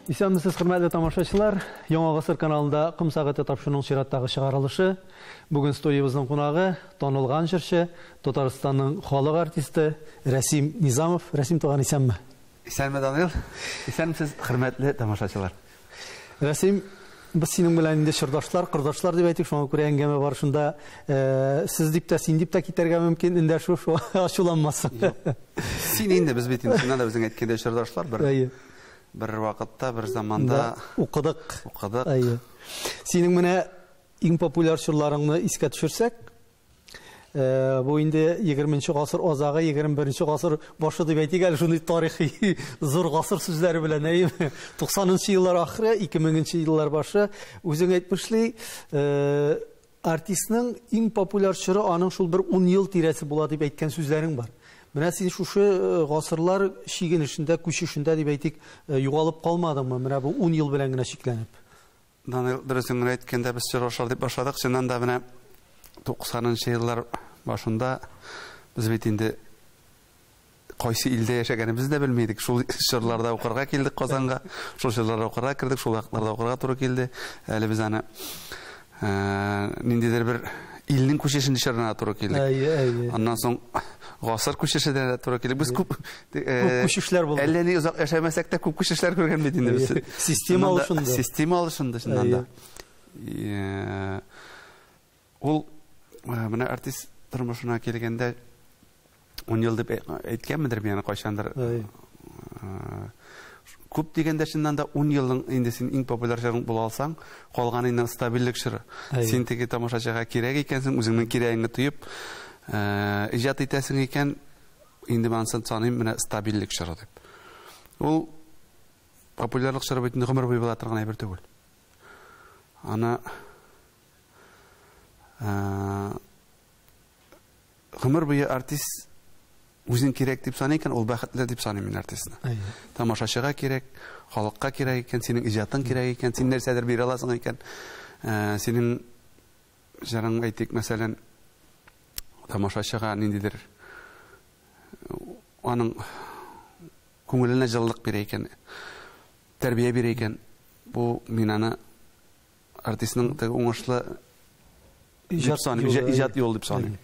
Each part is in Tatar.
Исәнмесез, хөрмәтле тамашачылар. Яңа гасыр каналында Ком сәгате тапшыруның чираттагы чыгарылышы. Бүген студиябезнең кунагы танылган җырчы, Татарстанның халык артисты Рәсим Низамов. Рәсим туган, исәнме? Исәнме, Данил? Исәнмесез, хөрмәтле тамашачылар. Рәсим, без синең белән инде чордашлар, кордашлар дип әйтик, шуңа күрә әңгәмә барышында сез дип тә, син дип тә китәргә мөмкин, эндәшү ачуланмасын. Син инде, без бит инде чыннан да безнең әйткәндәй чордашлар бер. Бер вакытта, бер заманда укыдык. Укыдык. Әйе. Синең менә иң популяр чорларыңны искә төшерсәк, бу инде 20 гасыр азагы, 21 гасыр башы дип әйтик әле, шундый тарихи зур гасыр сүзләре белән, әйеме? 90 еллар ахыры, 2000 еллар башы, үзең әйтмешли, артистның иң популяр чоры аның шул бер 10 ел тирәсе була дип әйткән сүзләрең бар. Менә син шушы гасырлар чигенешендә, күчешендә дип әйтик, югалып калмадыңмы? Менә бу 10 ел белән генә чикләнеп. Данил, дөресен генә әйткәндә, без чордашлар дип башладык. Чыннан да менә 90 еллар башында без бит инде кайсы илдә яшәгәнебезне дә белми идек. Шул чорларда укырга килдек Казанга, шул чорларда укырга кердек, шул вакытларда укырга туры килде. Әле без аны ниндидер бер илнең күчешенә чорына туры килдек. Әйе, әйе. Аннан соң гасыр күчешенә дә туры килдек. Без күп, Күп күчешләр булды. Әллә ни озак яшәмәсәк тә күп күчешләр күргән бит инде без. Система алышынды. Система алышынды чыннан да. Ул менә артист тормышына килгәндә 10 ел дип әйткәнмедер мин аны кайчандыр. Күп дигәндә чыннан да 10 елның инде син иң популяр чорың була алсаң, калган инде стабильлек чоры. Син теге тамашачыга кирәк икәнсең, үзеңнең кирәгеңне тоеп, иҗат итәсең икән, инде мин анысын саныйм менә стабильлек чоры дип. Ул популярлык чоры бит инде гомер буе була торган әйбер түгел. Аны гомер буе артист үзен кирәк дип саный икән, ул бәхетле дип саныйм мин артистны. Тамашачыга кирәк, халыкка кирәк икән, синең иҗатың кирәк икән, син нәрсәдер бирә аласың икән, синең җырың, әйтик, мәсәлән, тамашачыга ниндидер аның күңеленә җылылык бирә икән, тәрбия бирә икән, бу мин аны артистның теге уңышлы иҗат саныйм, иҗат юлы дип саныйм.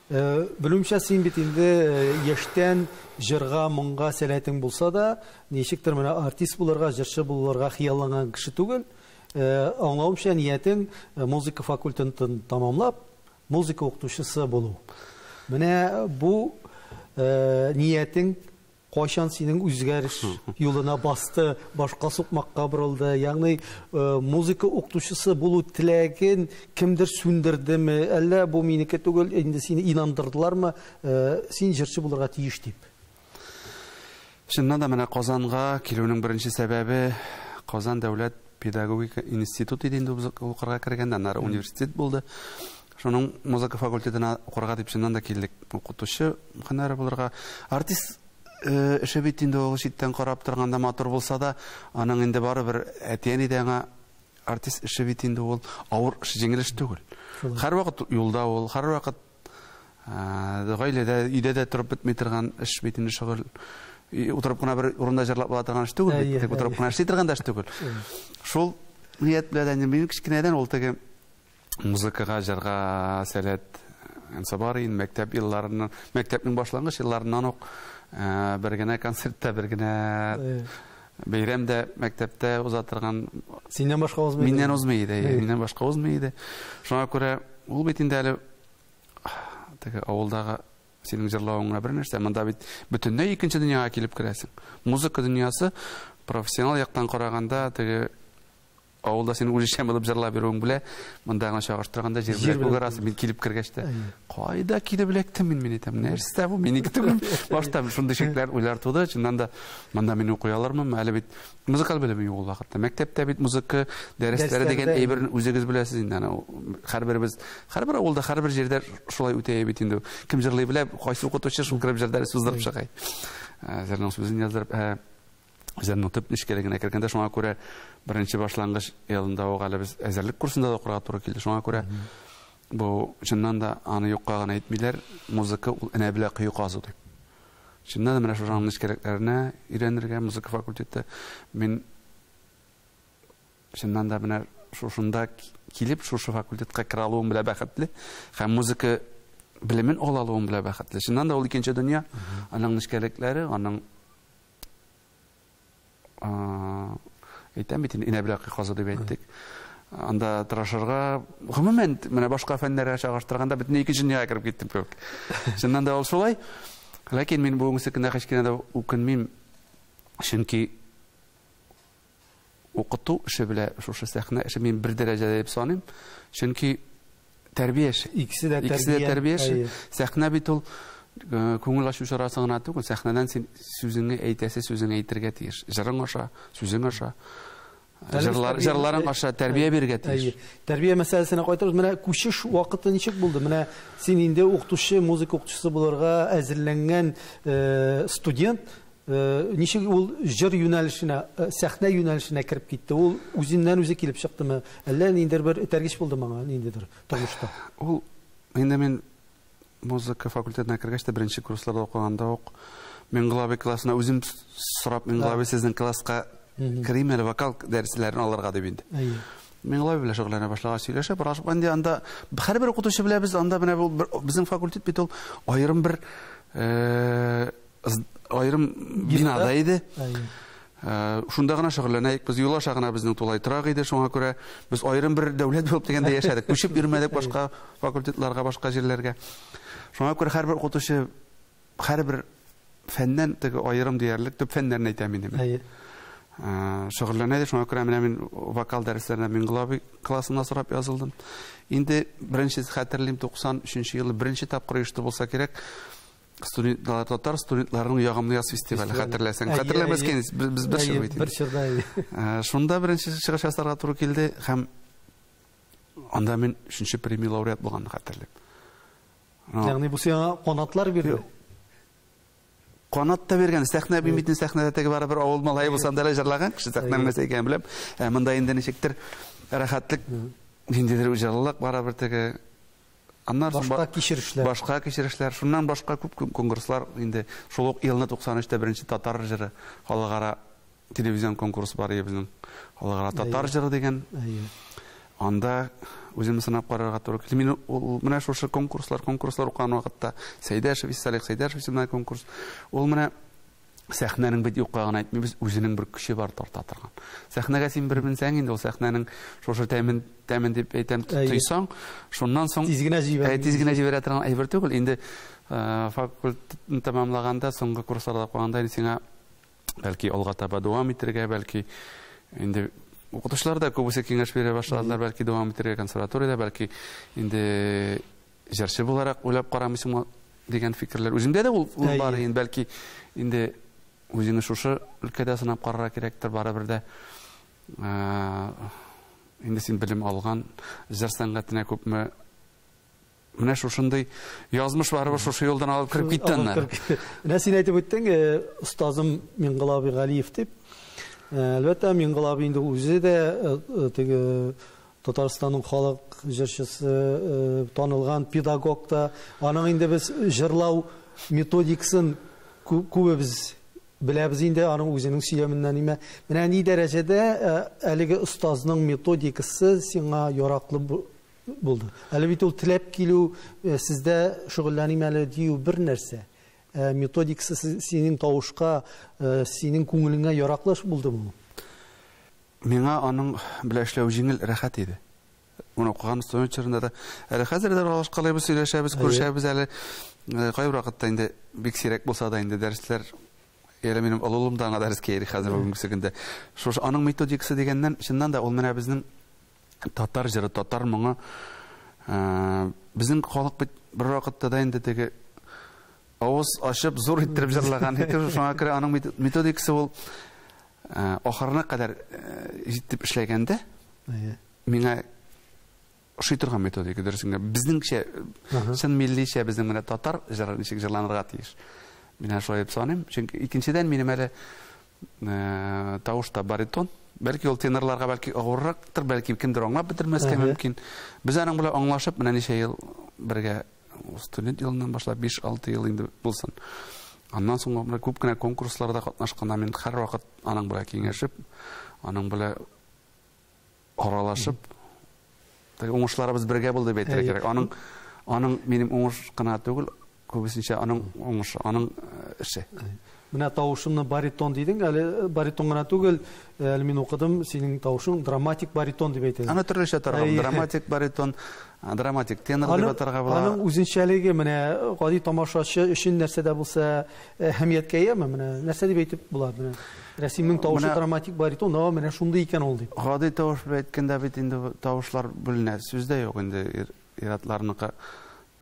Белүемчә, син бит инде яшьтән җырга, моңга сәләтең булса да, ничектер менә артист булырга, җырчы булырга хыялланган кеше түгел. Аңлавымча, ниятең музыка факультетын тамамлап, музыка укытучысы булу. Менә бу ниятең кайчан синең үзгәреш юлына басты, башка сукмакка борылды? Ягъни музыка укытучысы булу теләген кемдер сүндердеме, әллә бу минеке түгел, инде сине инандырдылармы, син җырчы булырга тиеш дип? Чыннан да менә Казанга килүнең беренче сәбәбе Казан дәүләт педагогика институты иде инде без укырга кергәндә, аннары университет булды. Шуның музыка факультетына укырга дип чыннан да килдек. Укытучы һөнәре булырга. Артист эше бит инде ул читтән карап торганда матур булса да, аның инде барыбер әти-әни дә аңа артист эше бит инде ул авыр эш, җиңел эш түгел. Һәрвакыт юлда ул, һәрвакыт гаиләдә, өйдә дә торып бетми торган эш бит инде шөгыль. Утырып кына бер урында җырлап була торган эш түгел бит, тик утырып кына эшли торган да эш түгел. Шул ният белән инде мин кечкенәдән ул теге музыкага, җырга сәләт бар инде мәктәп елларыннан, мәктәпнең башлангыч елларыннан ук бер генә концертта, бер генә бәйрәмдә мәктәптә уза торган. Синнән башка узмый иде. Миннән узмый иде, миннән башка узмый иде. Шуңа күрә ул бит инде әле теге авылдагы синең җырлавыңа бер нәрсә, монда бит бөтенләй икенче дөньяга килеп керәсең. Музыка дөньясы профессионал яктан караганда теге авылда син үзешчән булып җырлап йөрүең белән монда гына чагыштырганда җир белән күк арасы. Мин килеп кергәч тә, кайда килеп эләктем мин, мин әйтәм, нәрсә бу, минеке түгел. Башта шундый шикләр, уйлар туды. Чыннан да монда мине укый алырмынмы? Әле бит музыкаль белемем юк ул вакытта. Мәктәптә бит музыка дәресләре дигән әйберне үзегез беләсез инде. Аны һәрберебез, һәрбер авылда, һәрбер җирдә шулай үтә бит инде. Кем җырлый белә, кайсы укытучы шул кереп җыр дәресе уздырып чыга. Җырның сүзен яздырып, җырның төп нечкәлегенә кергәндә, шуңа күрә беренче башлангыч елында ук әле без әзерлек курсында да укырга туры килде. Шуңа күрә бу чыннан да аны юкка гына әйтмиләр, музыка ул энә белән кое казу дип. Чыннан да менә шушы нечкәлекләренә өйрәнергә музыка факультеты мин Чыннан да менә шушында килеп, шушы факультетка керә алуым белән бәхетле һәм музыка белемен ала алуым белән бәхетле. Чыннан да ул икенче дөнья, аның нечкәлекләре, аның әйтәм бит инде, инә белән казы дип әйттек. Анда тырышырга, гомумән, менә башка фәннәргә чагыштырганда бөтенләй икенче дөньяга кереп киттем кебек. Чыннан да ул шулай. Ләкин мин бүгенге көндә һич кенә дә үкенмим. Чөнки укыту эше белән шушы сәхнә эше мин бер дәрәҗәдә дип саныйм. Чөнки тәрбия эше. Икесе дә тәрбия. Икесе дә тәрбия эше. Сәхнә бит ул күңел ачу чарасы гына түгел, сәхнәдән син сүзеңне әйтәсе, сүзеңне әйтергә тиеш. Җырың аша, сүзең аша. Җырларың аша тәрбия бирергә тиеш. Тәрбия мәсьәләсенә кайтабыз. Менә күчеш вакыты ничек булды? Менә син инде укытучы, музыка укытучысы булырга әзерләнгән студент, ничек ул җыр юнәлешенә, сәхнә юнәлешенә кереп китте? Ул үзеннән үзе килеп чыктымы? Әллә ниндидер бер этәргеч булды моңа, ниндидер тормышта? Ул инде мин музыка факультетына кергәч тә беренче курсларда укыганда ук Миңгол абый классына үзем сорап, Миңгол абый сезнең класска керим әле вокал дәресләрен алырга дип инде. Миңгол абый белән шөгыльләнә башлагач сөйләшеп, аралашып, инде анда һәрбер укытучы белән без анда менә бу безнең факультет бит ул аерым бер аерым бинада иде. Шунда гына шөгыльләнәйек, без юл аша гына безнең тулай торак иде, шуңа күрә без аерым бер дәүләт булып дигәндә яшәдек. Күчеп йөрмәдек башка факультетларга, башка җирләргә. Шуңа күрә һәрбер укытучы һәрбер фәннән теге аерым диярлек төп фәннәрне әйтәм инде мин. Шөгыльләнә иде, шуңа күрә менә мин вокал дәресләренә Миңгол абый классына сорап язылдым. Инде беренче хәтерлим, 93 елы беренче тапкыр оешты булса кирәк. Студентлар, татар студентларының ягымлы яз фестивале, хәтерләсәң. Хәтерләмәскән, без бер чор бит. Бер чорда. Шунда беренче чыгыш ясарга туры килде һәм анда мин 3нче премия лауреат булганны хәтерлим. Ягъни бу сиңа канатлар бирде. Канат та биргән, сәхнә мин бит сәхнәдә теге барыбер авыл малае булсам да җырлаган кеше, сәхнәнең нәрсә икәнен беләм. Монда инде ничектер рәхәтлек, ниндидер җылылык барыбер теге. Аннан соң башка кичерешләр. Башка кичерешләр. Шуннан башка күп конкурслар инде. Шул ук елны 93-тә беренче татар җыры халыкара телевизион конкурс бар иде безнең. Халыкара татар җыры дигән. Анда үземне сынап карарга туры килде. Мин ул менә шушы конкурслар укыган вакытта Сәйдәшев, Салих Сәйдәшев исемле конкурс. Ул менә сәхнәнең бит юкка гына әйтмибез, үзенең бер көче бар тарта торган. Сәхнәгә син бер менсәң инде ул сәхнәнең шушы тәмен, тәмен дип әйтәм, тойсаң, шуннан соң тиз генә җибәрә. Тиз генә җибәрә торган әйбер түгел. Инде факультетны тәмамлаганда, соңгы курсларда укыганда инде сиңа бәлки алга таба дәвам итәргә, бәлки инде укытучылар да күбесе киңәш бирә башладылар, бәлки дәвам итәргә консерваториядә, бәлки инде җырчы буларак уйлап карамыйсыңмы дигән фикерләр. Үземдә дә ул бар инде, бәлки инде үзеңне шушы өлкәдә сынап карарга кирәктер, барыбер дә инде син белем алган, җыр сәнгатенә күпме менә шушындый язмыш барыбер шушы юлдан алып кереп китте аннары. Менә син әйтеп үттең, остазым Миңгол абый Галиев дип. Әлбәттә, Миңгол абый инде үзе дә теге Татарстанның халык җырчысы, танылган педагог та. Аның инде без җырлау методикасын күбебез беләбез инде, аның үзенең сөйләменнән име. Менә ни дәрәҗәдә әлеге остазның методикасы сиңа яраклы булды? Әле бит ул теләп килү, сездә шөгыльләним әле дию бер нәрсә. Методикасы синең тавышка, синең күңелеңә яраклы булдымы? Миңа аның белән эшләү җиңел, рәхәт иде. Моны укыган студент чорында да, әле хәзер дә аралашкалайбыз, сөйләшәбез, күрешәбез әле. Кайбер вакытта инде бик сирәк булса да инде дәресләр, әле минем олы улым да аңа дәрескә йөри хәзер бүгенге көндә. Шушы аның методикасы дигәннән, чыннан да ул менә безнең татар җыры, татар моңы, безнең халык бит бер вакытта да инде теге авыз ачып зур иттереп җырлаган. Шуңа күрә аның методикасы ул ахырына кадәр җитеп эшләгәндә, миңа ошый торган методика, дөресен генә. Безнеңчә, чын милличә безнең менә татар җыры ничек җырланырга тиеш. Мин шулай дип саныйм. Чөнки икенчедән минем әле тавышта баритон, бәлки ул тенорларга бәлки авыррактыр, бәлки кемдер аңлап бетермәскә мөмкин. Без аның белән аңлашып, менә ничә ел бергә студент елыннан башлап 5-6 ел инде булсын. Аннан соң менә күп кенә конкурсларда катнашканда мин һәрвакыт аның белән киңәшеп, аның белән Аралашып, уңышларыбыз бергә булды дип әйтергә кирәк. Аның минем уңыш кына түгел, күбесенчә аның уңышы, аның эше. Менә тавышыңны баритон дидең, әле баритон гына түгел, әле мин укыдым, синең тавышың драматик баритон дип әйтәләр. Аны төрлечә атарга була, драматик баритон, драматик тенор дип атарга була. Аның үзенчәлеге менә гади тамашачы өчен нәрсә дә булса әһәмияткә ияме? Менә нәрсә дип әйтеп була? Менә Рәсимнең тавышы драматик баритон, ама менә шундый икән ул дип. Гади тавыш белән әйткәндә бит инде тавышлар бүленә, сүз дә юк инде ир-атларныкы.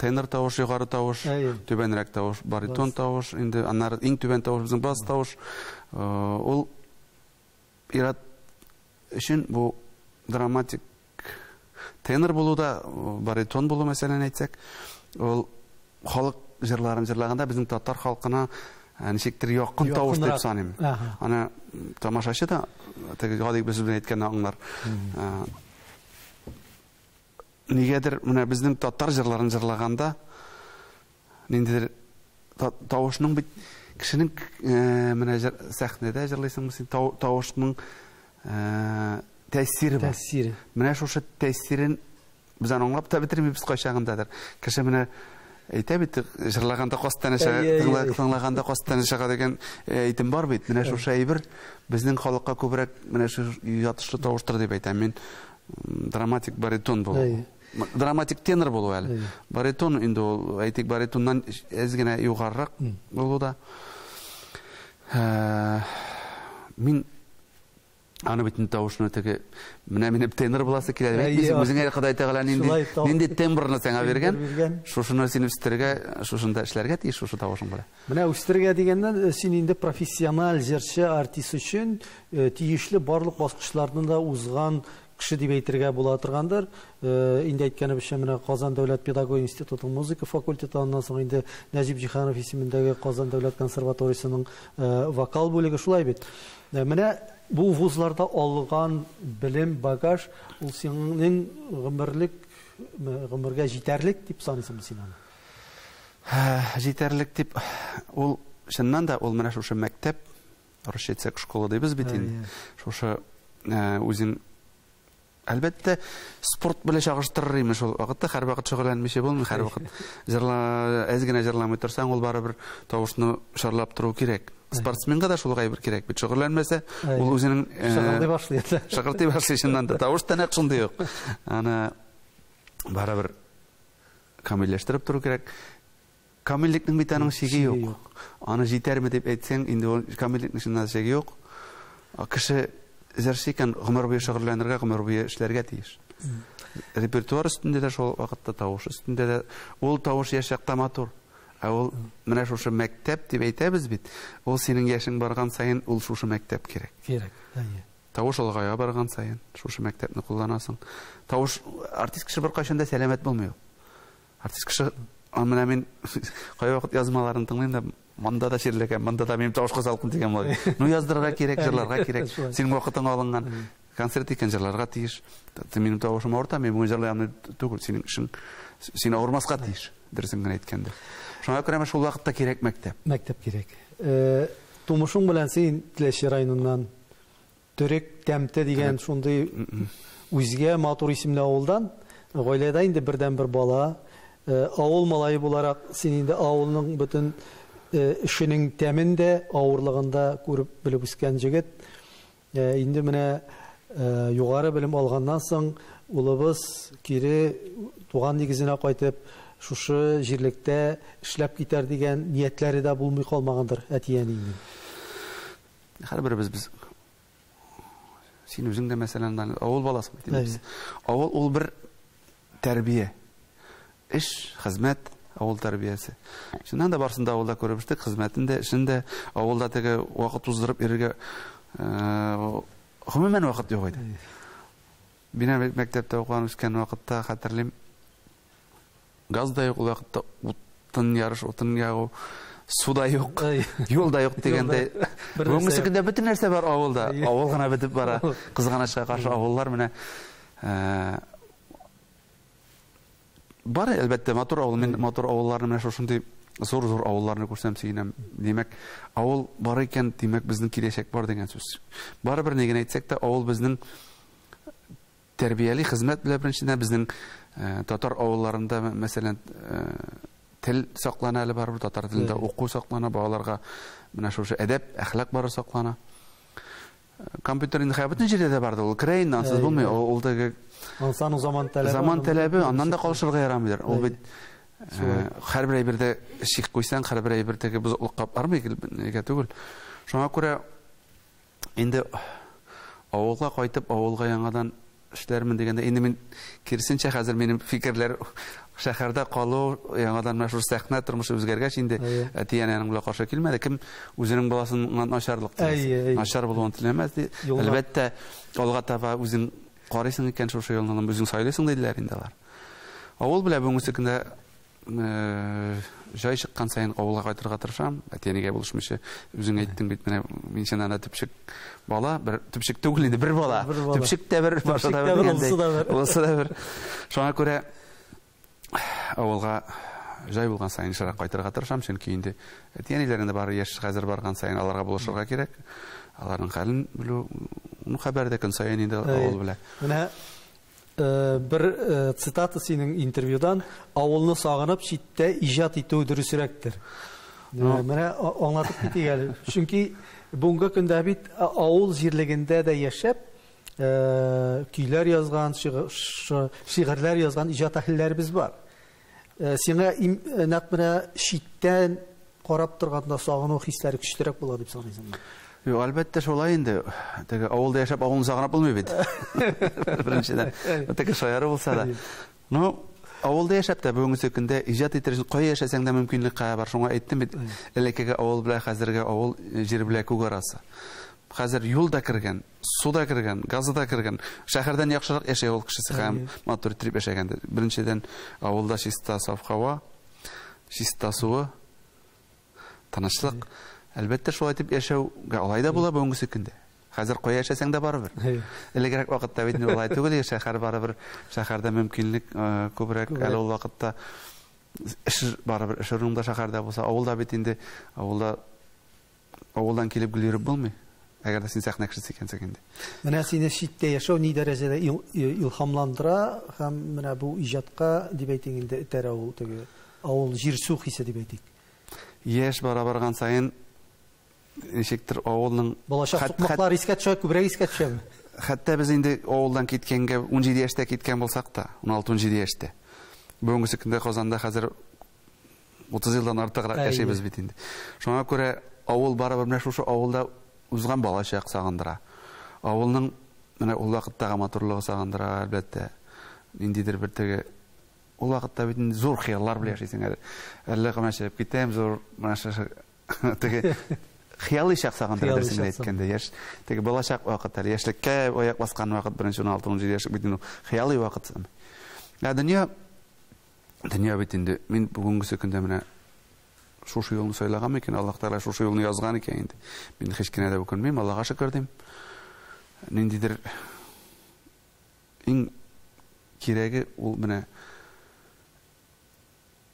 Тенор тавыш, югары тавыш, түбәнрәк тавыш, баритон тавыш, инде аннары иң түбән тавыш безнең бас тавыш. Ул ир-ат өчен бу драматик тенор булу да, баритон булу мәсәлән әйтсәк, ул халык җырларын җырлаганда безнең татар халкына ничектер якын тавыш дип саныйм. Аны тамашачы да теге гади бер сүз белән әйткәндә аңлар. Нигәдер менә безнең татар җырларын җырлаганда ниндидер тавышның бит кешенең менә сәхнәдә җырлыйсыңмы син, тавышның тәэсире бар. Тәэсире. Менә шушы тәэсирен без аны аңлап та бетермибез кайчагындадыр. Кеше менә әйтә бит, җырлаганда кастан чыга, тыңлаганда кастан чыга дигән әйтем бар бит. Менә шушы әйбер безнең халыкка күбрәк менә шушы ятышлы тавыштыр дип әйтәм мин. Драматик баритон булу. Драматик тенор булу әле. Баритон инде ул, әйтик, баритоннан әз генә югарырак булу да. Мин аны бит тавышны теге менә минем тенор буласы килә дип әйтмисең, үзеңә Ходай Тәгалә нинди тембрны сиңа биргән, шушыны син үстерергә, шушында эшләргә тиеш, шушы тавышың белән. Менә үстерергә дигәннән, син инде профессиональ җырчы, артист өчен тиешле барлык баскычларны да узган кеше дип әйтергә була торгандыр. Инде әйткәнебезчә, менә Казан дәүләт педагогия институтының музыка факультеты, аннан соң инде Нәҗип Җиһанов исемендәге Казан дәүләт консерваториясенең вокал бүлеге, шулай бит. Менә бу вузларда алган белем, багаж, ул синең гомергә җитәрлек дип саныйсыңмы син аны? Җитәрлек дип, ул чыннан да ул менә шушы мәктәп, русча әйтсәк, школа дибез бит инде. Шушы үзең әлбәттә, спорт белән чагыштырыр имеш ул вакытта, һәрвакыт шөгыльләнмичә булмый, һәрвакыт әз генә җырламый торсаң, ул барыбер тавышны шарлап тору кирәк. Спортсменга да шул ук әйбер кирәк бит. Шөгыльләнмәсә, ул үзенең, Шыгырдый башлый. Шыгырдый башлый чыннан да. Тавыш та нәкъ шундый ук. Аны барыбер камилләштереп тору кирәк. Камиллекнең бит аның чиге юк. Аны җитәрме дип әйтсәң, инде ул камиллекнең чыннан чиге юк. Кеше җырчы икән, гомер буе шөгыльләнергә, гомер буе эшләргә тиеш. Репертуар өстендә дә шул вакытта, тавыш өстендә дә ул тавыш яшь чакта матур. Ә ул менә шушы мәктәп дип әйтәбез бит. Ул синең яшең барган саен ул шушы мәктәп кирәк. Кирәк, әйе. Тавыш олыгая барган саен шушы мәктәпне кулланасың. Тавыш артист кеше беркайчан да сәламәт булмый ул. Артист кеше, менә мин кайвакыт язмаларын тыңлыйм да, монда да чирләгән, монда да минем тавышка салкын дигән була. Ну яздырырга кирәк, җырларга кирәк. Синең вакытың алынган. Концерт икән, җырларга тиеш. Минем тавышым авырта, мин бүген җырлый алмыйм түгел, синең эшең син авырмаска тиеш, дөресен генә әйткәндә. Шуңа күрә менә шул вакытта кирәк мәктәп. Мәктәп кирәк. Тумышың белән син Теләче районыннан, Төрек Тәмте дигән шундый үзгә матур исемле авылдан, гаиләдә инде бердән-бер бала, авыл малае буларак син инде авылның бөтен эшенең тәмен дә, авырлыгын да күреп белеп үскән җегет. Инде менә югары белем алганнан соң улыбыз кире туган нигезенә кайтып, шушы җирлектә эшләп китәр дигән ниятләре дә булмый калмагандыр әти-әнинең. Һәрберебез без син үзең дә мәсәлән, авыл баласы бит инде без. Авыл ул бер тәрбия. Эш, хезмәт, авыл тәрбиясе. Чыннан да барсын да авылда күреп үстек, хезмәтен дә, эшен дә, авылда теге вакыт уздырып йөрергә, гомумән вакыт юк иде. Мин мәктәптә укыган үскән вакытта хәтерлим, газ да юк ул вакытта, утын ярыш, утын ягу, су да юк, юл да юк дигәндәй. Бер Бүгенге нәрсә юк. көндә бөтен нәрсә бар авылда. Авыл гына бетеп бара. Кызганычка каршы авыллар менә, бар әлбәттә матур авыл. Мин матур авылларны менә шушындый зур-зур авылларны күрсәм сөенәм. Димәк, авыл бар икән, димәк безнең киләчәк бар дигән сүз. Барыбер ни генә әйтсәк тә, авыл безнең Тәрбияли хезмәт белән беренчедән безнең татар авылларында, мәсәлән, тел саклана әле барыбер, татар телендә уку саклана, балаларга менә шушы әдәп, әхлак бары саклана. Компьютер инде хәзер бөтен җирдә дә бар, ул керә инде, ансыз булмый. Ул теге Ансаның заман таләбе. Заман таләбе, аннан да калышырга ярамыйдыр. Ул бит һәрбер әйбердә шик куйсаң, һәрбер әйбер теге бозыклыкка бармый, нигә түгел. Шуңа күрә инде авылга кайтып, авылга яңадан эшләрмен дигәндә, инде мин киресенчә хәзер минем фикерләр шәһәрдә калу, яңадан менә шушы сәхнә тормышы үзгәргәч инде әти-әнинең белән каршы килмәде. Кем үзенең баласының начарлык теләсен, начар булуын теләмәс ди. Әлбәттә, алга таба үзең карыйсың икән шушы юлны, үзең сайлыйсың диделәр инде алар. Авыл белән бүгенге көндә җай чыккан саен авылга кайтырга тырышам. Әти-әнигә булышмыйча, үзең әйттең бит, менә мин чыннан да төпчек бала, бер төпчек түгел инде, бер бала. Төпчек тә бер, башы да бер, олысы да бер. Шуңа күрә авылга җай булган саен ешрак кайтырга тырышам, чөнки инде әти-әниләрнең дә бары яшь хәзер барган саен аларга булышырга кирәк. Аларның хәлен белү, ну хәбәр дә көн саен инде авыл белә. Менә бер цитата синең интервьюдан: авылны сагынып читтә иҗат итү дөресрәктер. Менә аңлатып китик әле. Чөнки бүгенге көндә бит авыл җирлегендә дә яшәп, көйләр язган, шигырьләр язган иҗат әһелләребез бар. Сиңа нәкъ менә читтән карап торганда сагыну хисләре көчлерәк була дип саныйсыңмы? Юк, әлбәттә шулай инде. Теге авылда яшәп авылны сагынып булмый бит. Беренчедән, теге шаяру булса да. Ну, авылда яшәп тә бүгенге көндә иҗат итер өчен кая яшәсәң дә мөмкинлек бар. Шуңа әйттем бит, элеккеге авыл белән хәзерге авыл җир белән күк арасы. Хәзер юл да кергән, су да кергән, газы да кергән. Шәһәрдән яхшырак яшәй ул кешесе һәм матур итеп яшәгәндә. Беренчедән, авылда чиста саф һава, чиста суы, тынычлык. Әлбәттә, шулай итеп яшәүгә алай да була бүгенге көндә. Хәзер кая яшәсәң дә барыбер. Элегрәк вакытта бит алай түгел, шәһәр барыбер, шәһәрдә мөмкинлек күбрәк. Әле ул вакытта эш барыбер, эш урынында шәһәрдә булса, авылда бит инде, авылда авылдан килеп гел йөреп булмый. Әгәр дә син сәхнә кешесе икәнсең инде. Менә сине читтә яшәү ни дәрәҗәдә илһамландыра һәм менә бу иҗатка дип әйтик инде этәрә ул теге авыл җир-су хисе дип әйтик. Яшь бара барган саен ничектер авылның балачак сукмаклар искә төшә, күбрәк искә төшәме? Хәтта без инде авылдан киткәнгә 17 яшьтә киткән булсак та, 16-17 яшьтә. Бүгенге көндә Казанда хәзер 30 елдан артыграк яшибез бит инде. Шуңа күрә авыл барыбер менә шушы авылда узган балачак сагындыра. Авылның менә ул вакыттагы матурлыгы сагындыра, әлбәттә. Ниндидер бер теге ул вакытта бит инде зур хыяллар белән яшисең әле. Әллә кайчан чыгып китәм, зур менә шушы теге хыялый чак сагындыра дөресен әйткәндә. Яшь теге балачак вакыт әле, яшьлеккә аяк баскан вакыт, беренче 16-17 яшьлек бит инде хыялый вакыт. Ә дөнья бит инде мин бүгенге көндә менә шушы юлны сайлаган икән, Аллаһ Тәгалә шушы юлны язган икән инде. Мин һич кенә дә үкенмим, Аллаһка шөкер дим. Ниндидер иң кирәге ул менә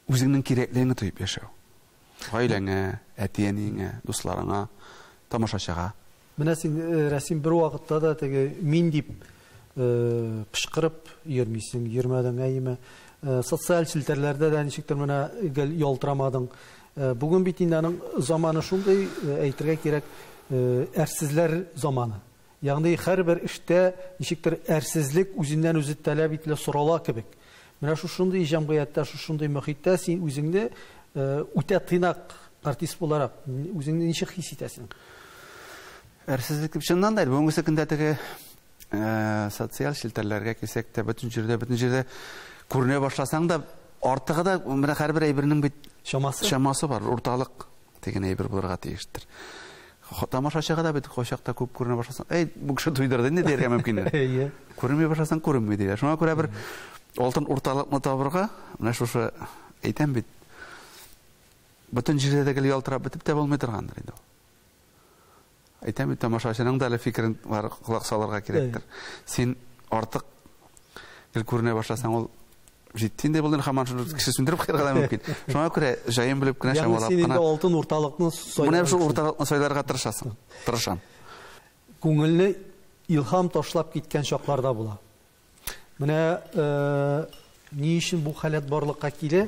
үзеңнең кирәклегеңне тоеп яшәү. Гаиләңә, әти-әниеңә, дусларыңа, тамашачыга. Менә син, Рәсим, бер вакытта да теге мин дип кычкырып йөрмисең, йөрмәдең, әйеме? Социаль челтәрләрдә дә ничектер менә гел ялтырамадың. Бүген бит инде аның заманы шундый, әйтергә кирәк, әрсезләр заманы. Ягъни һәрбер эштә ничектер әрсезлек үзеннән үзе таләп ителә, сорала кебек. Менә шушындый җәмгыятьтә, шушындый мөхиттә син үзеңне үтә тыйнак артист буларак үзеңне ничек хис итәсең? Әрсезлек дип чыннан да бүгенге көндә теге социаль челтәрләргә килсәк тә, бөтен җирдә күренә башласаң да, артыгы да менә һәрбер әйбернең бит чамасы бар, урталык дигән әйбер булырга тиештер. Тамашачыга да бит кайчакта күп күренә башласаң, әй, бу кеше туйдырды инде дияргә мөмкин. Күренми башласаң, күренми диләр. Шуңа күрә бер алтын урталыкны табырга, менә шушы әйтәм бит, бөтен җирдә дә гел ялтырап бетеп тә булмый торгандыр инде ул. Әйтәм бит, тамашачының да әле фикерен бар, колак салырга кирәктер. Син артык гел күренә башласаң, ул җитте инде булды, һаман шуны кеше сүндереп куярга да мөмкин. Шуңа күрә җаен белеп кенә, чамалап кына. Син инде алтын урталыкны сайларга. Менә шул урталыкны сайларга тырышасың. Тырышам. Күңелне илһам ташлап киткән чакларда була. Менә ни өчен бу халәт барлыкка килә,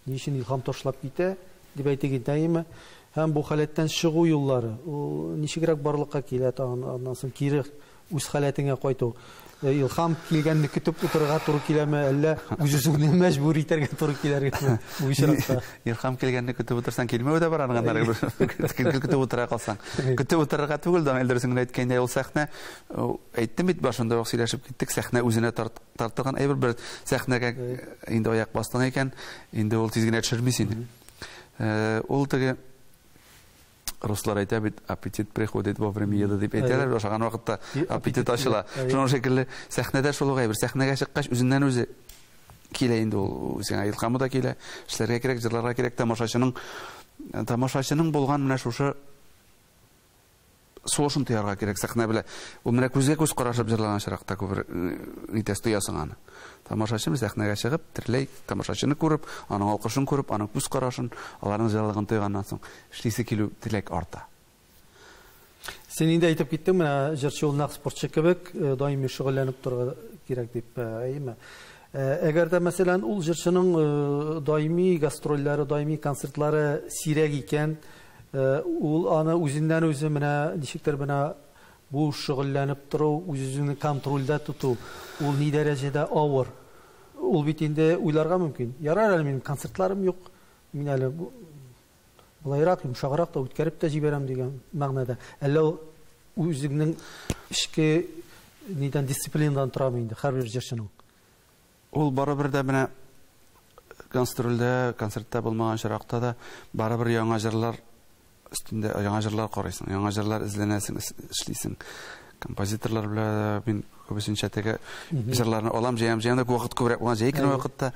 ни өчен илһам ташлап китә, дип әйтик инде, әйеме? Һәм бу халәттән чыгу юллары, ул ничегрәк барлыкка килә, тагын аннан соң кире үз халәтеңә кайту. Илһам килгәнне көтеп утырырга туры киләме, әллә үз-үзеңне мәҗбүр итәргә туры киләргәме бу очракта? Илһам килгәнне көтеп утырсаң, килмәве дә бар аның аннары. Көтеп утыра калсаң. Көтеп утырырга түгел, да, дөресен генә әйткәндә, ул сәхнә, әйттем бит, башында ук сөйләшеп киттек, сәхнә үзенә тартылган әйбер, бер сәхнәгә инде аяк бастың икән, инде ул тиз генә төшерми сине. Ул теге руслар әйтә бит, аппетит приходит во время еды дип әйтәләр, ашаган вакытта аппетит ачыла. Шуның шикелле сәхнәдә шул ук әйбер, сәхнәгә чыккач үзеннән үзе килә инде ул, сиңа илһамы да килә, эшләргә кирәк, җырларга кирәк, тамашачының булган менә шушы сулышын тоярга кирәк сәхнә белән. Ул менә күзгә күз карашып җырлаган чиракта күбрәк нитәс тоясың аны. Тамашачы сәхнәгә чыгып, терләй, тамашачыны күреп, аның алкышын күреп, аның күз карашын, аларның җырлыгын тойганнан соң эшлисе килү теләк арта. Син инде әйтеп киттең, менә җырчы ул нәкъ спортчы кебек, даими шөгыльләнеп торырга кирәк дип, әйеме? Әгәр дә, мәсәлән, ул җырчының даими гастрольләре, даими концертлары сирәк икән, ул аны үзеннән үзе менә ничектер менә бу шөгыльләнеп тору, үз-үзеңне контрольдә тоту, ул ни дәрәҗәдә авыр. Ул бит инде уйларга мөмкин. Ярар әле минем концертларым юк, мин әле былайрак, йомшаграк та үткәреп тә җибәрәм дигән мәгънәдә. Әллә ул үзеңнең эчке нидән дисциплинадан торамы инде һәрбер җырчының? Ул барыбер дә менә гастрольдә, концертта булмаган чиракта да барыбер яңа җырлар өстендә, яңа җырлар карыйсың, яңа җырлар эзләнәсең, эшлисең. Композиторлар белән мин күбесенчә теге җырларны алам, җыям, җыям да вакыт күбрәк булган җәй көне вакытта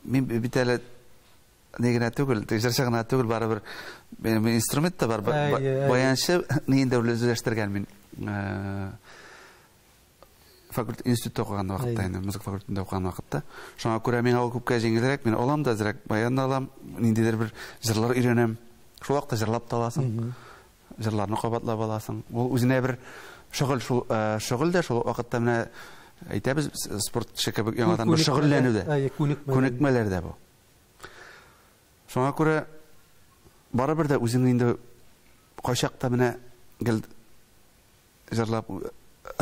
мин бит әле ни генә түгел, җырчы гына түгел, барыбер минем инструмент та бар, баянчы ни инде үзләштергән мин. Факультет институтта укыган вакытта инде, музыка факультетында укыган вакытта. Шуңа күрә миңа ул күпкә җиңелрәк, мин алам да әзрәк баян да алам, ниндидер бер җырлар өйрәнәм. Шул вакытта җырлап та аласың. Җырларны кабатлап аласың. Ул үзенә бер шөгыль, шул шөгыль дә шул вакытта менә әйтәбез, спортчы кебек яңадан бер шөгыльләнү дә. Күнекмәләр дә бу. Шуңа күрә барыбер дә үзең инде кайчакта менә гел җырлап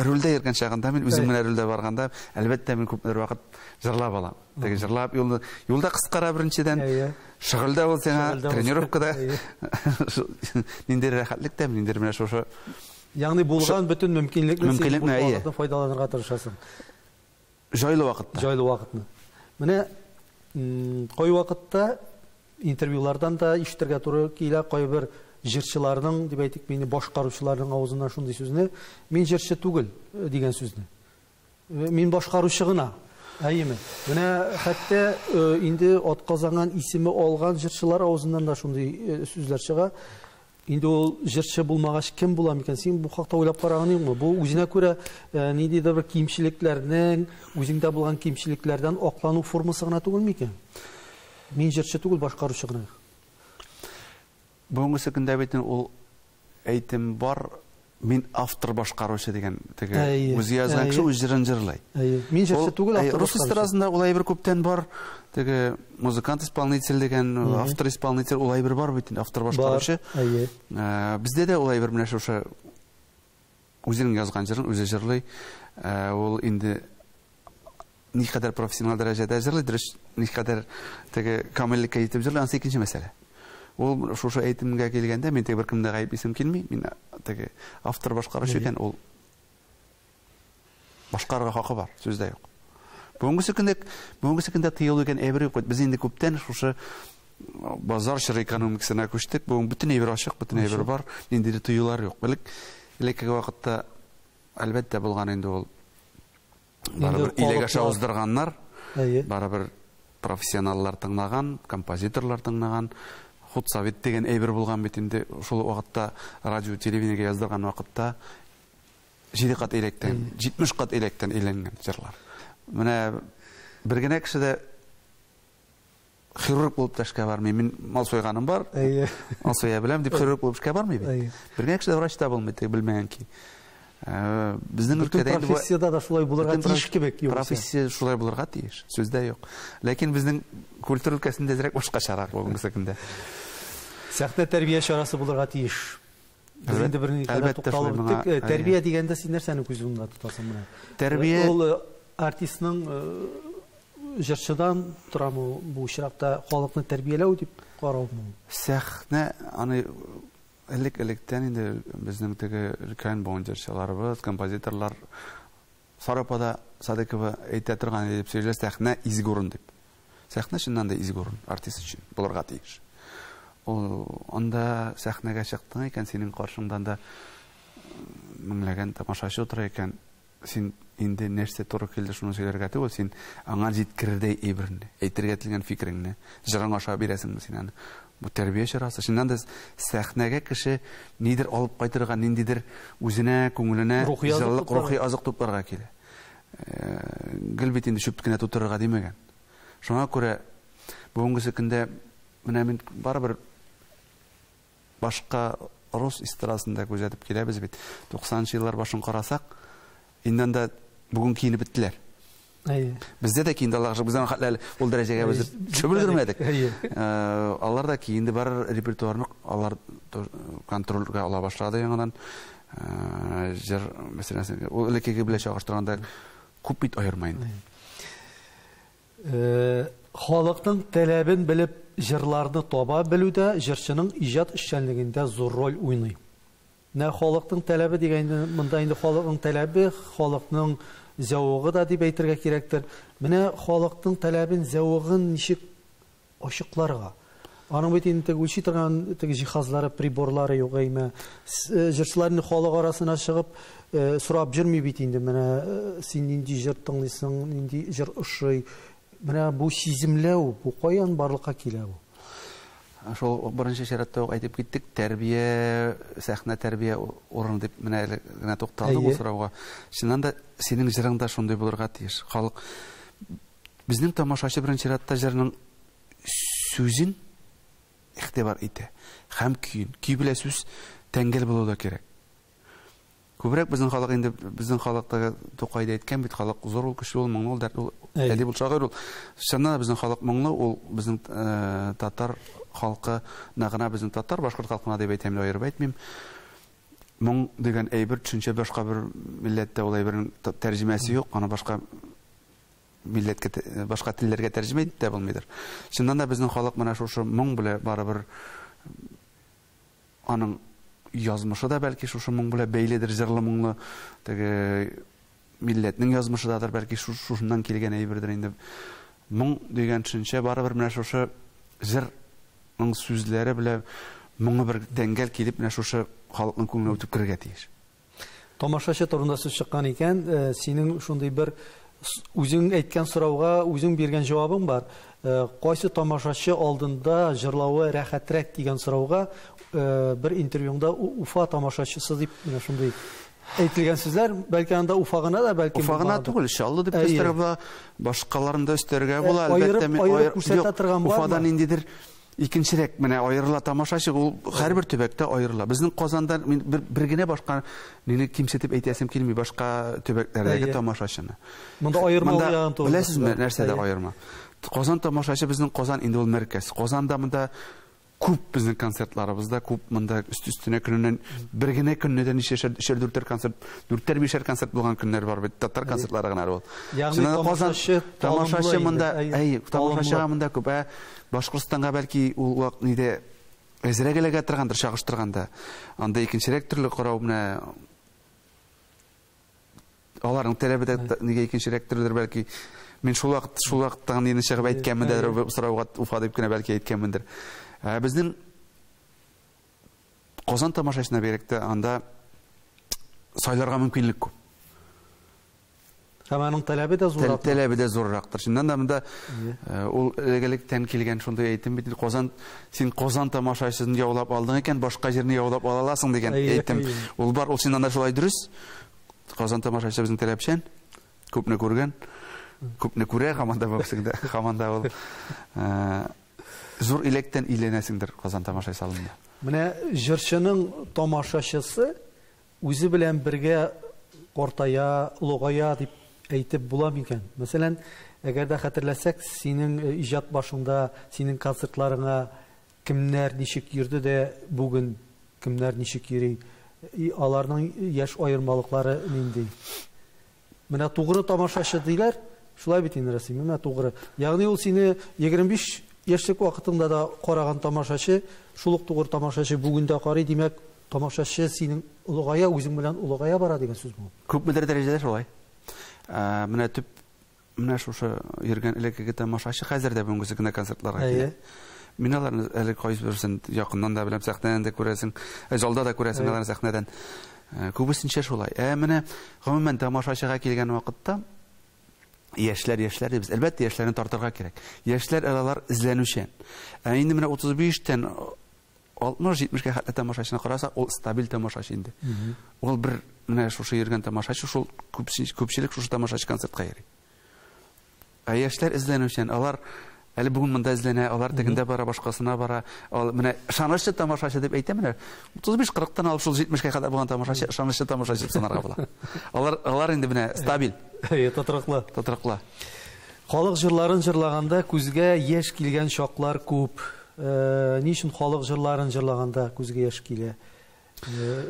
рульдә йөргән чагында мин үзем менә рульдә барганда, әлбәттә мин күпмедер вакыт җырлап алам. Теге җырлап юлда кыскара беренчедән, шөгыльдә ул сиңа, тренировкада ниндидер рәхәтлек тә, ниндидер менә шушы. Ягъни булган бөтен мөмкинлекне син бу файдаланырга тырышасың. Җайлы вакытта. Җайлы вакытны. Менә кай вакытта интервьюлардан да ишетергә туры килә, кайбер җырчыларның, дип әйтик, мине башкаручыларның авызыннан шундый сүзне, мин җырчы түгел дигән сүзне. Мин башкаручы гына. Әйеме? Менә хәтта инде атказанган исеме алган җырчылар авызыннан да шундый сүзләр чыга. Инде ул җырчы булмагач кем була микән? Син бу хакта уйлап караган юкмы? Бу үзенә күрә ниндидер бер кимчелекләрнең, үзеңдә булган кимчелекләрдән аклану формасы гына түгел микән? Мин җырчы түгел, башкаручы гына. Бүгенге көндә бит ул әйтем бар, мин автор башкаручы дигән теге үзе язган кеше үз җырын җырлый. Мин җырчы түгел, автор. Рус эстрадасында ул әйбер күптән бар. Теге музыкант-исполнитель дигән, автор-исполнитель ул әйбер бар бит инде, автор башкаручы. Бездә дә ул әйбер менә шушы үзенең язган җырын үзе җырлый. Ул инде никадәр профессионал дәрәҗәдә җырлый, дөрес, никадәр теге камиллеккә җитеп җырлый, анысы икенче мәсьәлә. Ул шушы әйтемгә килгәндә, мин теге беркемне дә гаеплисем килми, мин теге автор башкаручы икән, ул башкарырга хакы бар, сүз дә юк. Бүгенге көндә тыелу дигән әйбер юк. Без инде күптән шушы базар чоры экономикасына күчтек. Бүген бөтен әйбер ачык, бөтен әйбер бар, ниндидер тыюлар юк. Элек элеккеге вакытта әлбәттә булган инде ул. Барыбер иләк аша уздырганнар, барыбер профессионаллар тыңлаган, композиторлар тыңлаган. Худсовет дигән әйбер булган бит инде шул вакытта радио, телевидениегә яздырган вакытта 7 кат электән, 70 кат электән әйләнгән җырлар. Менә бер генә кеше дә хирург булып та эшкә бармый. Мин мал суйганым бар. Мал суя беләм дип хирург булып эшкә бармый бит. Бер генә кеше дә врач та булмый, теге белмәгән ки. Безнең өлкәдә инде профессиядә дә шулай булырга тиеш кебек. Профессия шулай булырга тиеш, сүз дә юк. Ләкин безнең культура өлкәсендә әзрәк башкачарак бүгенге көндә. Сәхнә тәрбия чарасы булырга тиеш. Без инде берникадәр тукталып үттек. Тәрбия дигәндә син нәрсәне күз уңында тотасың менә? Тәрбия ул артистның җырчыдан торамы бу очракта халыкны тәрбияләү дип караумы? Сәхнә аны элек-электән инде безнең теге өлкән буын җырчыларыбыз, композиторлар Сарапада Садыкова әйтә торган иде дип сөйләр, сәхнә изге урын дип. Сәхнә чыннан да изге урын артист өчен булырга тиеш. Ул анда сәхнәгә чыктың икән, синең каршыңдан да меңләгән тамашачы утыра икән, син инде нәрсә туры килде шуны сөйләргә түгел, син аңа җиткерердәй әйберне, әйтергә телгән фикереңне, җырың аша бирәсеңме син аны. Бу тәрбия чарасы. Чыннан да сәхнәгә кеше нидер алып кайтырга, ниндидер үзенә, күңеленә җылылык, рухи азык тупларга килә. Гел бит инде чүп кенә тутырырга димәгән. Шуңа күрә бүгенге көндә менә мин барыбер башка рус эстрадасында күзәтеп киләбез бит. 90-нчы еллар башын карасак, инде анда бүген киенеп беттеләр. Бездә дә киенде, Аллаһ шөкер, бездән хәтле ул дәрәҗәгә без төшеп өлгермәдек. Алар да киенде, бар репертуарны алар контрольгә ала башлады яңадан. Җыр мәсәлән, ул элеккеге белән чагыштырганда күп бит аерма инде. Халыкның таләбен белеп җырларны таба белүдә җырчының иҗат эшчәнлегендә зур роль уйный. Менә халыкның таләбе дигәндә, монда инде халыкның таләбе, халыкның зәвыгы да дип әйтергә кирәктер. Менә халыкның таләбен, зәвыгын ничек ачыкларга? Аның бит инде теге үлчи торган теге җиһазлары, приборлары юк әйме. Җырчыларны халык арасына чыгып сорап йөрми бит инде. Менә син нинди җыр тыңлыйсың, нинди җыр ошый. Менә бу сиземләү, бу каян барлыкка килә бу? Шул беренче чиратта ук әйтеп киттек, тәрбия, сәхнә тәрбия урыны дип менә әле генә тукталдык бу сорауга. Чыннан да синең җырың да шундый булырга тиеш. Халык безнең тамашачы беренче чиратта җырның сүзен игътибар итә һәм көен. Көй белән сүз тәңгәл булу да кирәк. Күбрәк безнең халык инде, безнең халыктагы Тукай да әйткән бит, халык зур ул, көчле ул, моңлы ул, дәртле ул, әдип ул, шагыйрь ул. Чыннан да безнең халык моңлы, ул безнең татар халкы гына, безнең татар, башкорт халкына дип әйтәм, аерып әйтмим. Моң дигән әйбер төшенчә башка бер милләттә ул әйбернең тәрҗемәсе юк, аны башка милләткә, башка телләргә тәрҗемә итеп тә булмыйдыр. Чыннан да безнең халык менә шушы моң белән барыбер аның язмышы да бәлки шушы моң белән бәйледер, җырлы моңлы теге милләтнең язмышы дадыр, бәлки шушыннан килгән әйбердер инде. Моң дигән төшенчә барыбер менә шушы җырның сүзләре белән моңы бер тәңгәл килеп менә шушы халыкның күңеленә үтеп керергә тиеш. Тамашачы турында сүз чыккан икән, синең шундый бер үзең әйткән сорауга үзең биргән җавабың бар. Кайсы тамашачы алдында җырлавы рәхәтрәк дигән сорауга бер интервьюңда Уфа тамашачысы дип менә шундый әйтелгән сүзләр, бәлки анда Уфа гына да, бәлки Уфа гына түгел, Чаллы дип өстәргә була, башкаларын да өстәргә була, әлбәттә. Аерып күрсәтә торган бармы? Уфада ниндидер икенчерәк менә аерыла тамашачы, ул һәрбер төбәктә аерыла. Безнең Казанда мин бер генә башка мине кимсетеп әйтәсем килми, башка төбәкләрдәге тамашачыны. Монда аерма ягын турында. Беләсезме, нәрсәдә аерма? Казан тамашачы безнең Казан инде ул мәркәз. Казанда монда күп безнең концертларыбызда, күп монда өст-өстенә көненнән бер генә көнне дә ничәшәр, өчәр, дүртәр концерт, дүртәр, бишәр концерт булган көннәр бар бит. Татар концертлары гына ул. Ягъни тамашачы тамашачы монда, әй, тамашачыга монда күп. Ә Башкортстанга бәлки ул вакыт нидә әзрәк эләгә торгандыр чагыштырганда. Анда икенчерәк төрле карау менә аларның таләбе дә нигә икенчерәк төрледер бәлки. Мин шул вакыт, шул вакыттан инде чыгып әйткәнмендер, сорауга Уфа дип кенә бәлки әйткәнмендер. Безнең Казан тамашачысына бигрәк тә анда сайларга мөмкинлек күп. Һәм аның таләбе дә зуррак. Таләбе дә зуррактыр. Чыннан да монда ул элек-электән килгән шундый әйтем бит, Казан, син Казан тамашачысын яулап алдың икән, башка җирне яулап ала аласың дигән әйтем. Ул бар, ул чыннан да шулай дөрес. Казан тамашачысы безнең таләпчән, күпне күргән, күпне күрә, һаман да баксың да, һаман да ул зур иләктән иләнәсеңдер Казан тамашачысы алдында. Менә җырчының тамашачысы үзе белән бергә картая, олыгая дип әйтеп була микән? Мәсәлән, әгәр дә хәтерләсәк, синең иҗат башыңда, синең концертларыңа кемнәр ничек йөрде дә, бүген кемнәр ничек йөри? Аларның яшь аермалыклары нинди? Менә тугры тамашачы диләр, шулай бит инде, Рәсим, менә тугры. Ягъни ул сине 25 яшьлек вакытыңда да караган тамашачы, шул ук тугры тамашачы бүген дә карый, димәк, тамашачы синең олыгая, үзең белән олыгая бара дигән сүз бу. Күпмедер дәрәҗәдә шулай. Менә төп менә шушы йөргән элеккеге тамашачы хәзер дә бүгенге көндә концертларга килә. Мин аларны әле кайсыберсен якыннан да беләм, сәхнәдән дә күрәсең, залда да күрәсең аларны сәхнәдән. Күбесенчә шулай. Ә менә гомумән тамашачыга килгән вакытта яшьләр, яшьләр дибез. Әлбәттә, яшьләрне тартырга кирәк. Яшьләр алар эзләнүчән. Ә инде менә 35-тән 60-70-кә хәтле тамашачыны карасак, ул стабиль тамашачы инде. Ул бер менә шушы йөргән тамашачы, шул күпчелек шушы тамашачы концертка йөри. Ә яшьләр эзләнүчән, алар әле бүген монда эзләнә, алар тегендә бара, башкасына бара. Ал, менә ышанычлы тамашачы дип әйтәм, менә 35-40-тан алып шул 70-кә кадәр булган тамашачы ышанычлы тамашачы дип санарга була. Алар инде менә стабиль. Әйе, тотрыклы. Тотрыклы. Халык җырларын җырлаганда күзгә яшь килгән чаклар күп. Ни өчен халык җырларын җырлаганда күзгә яшь килә?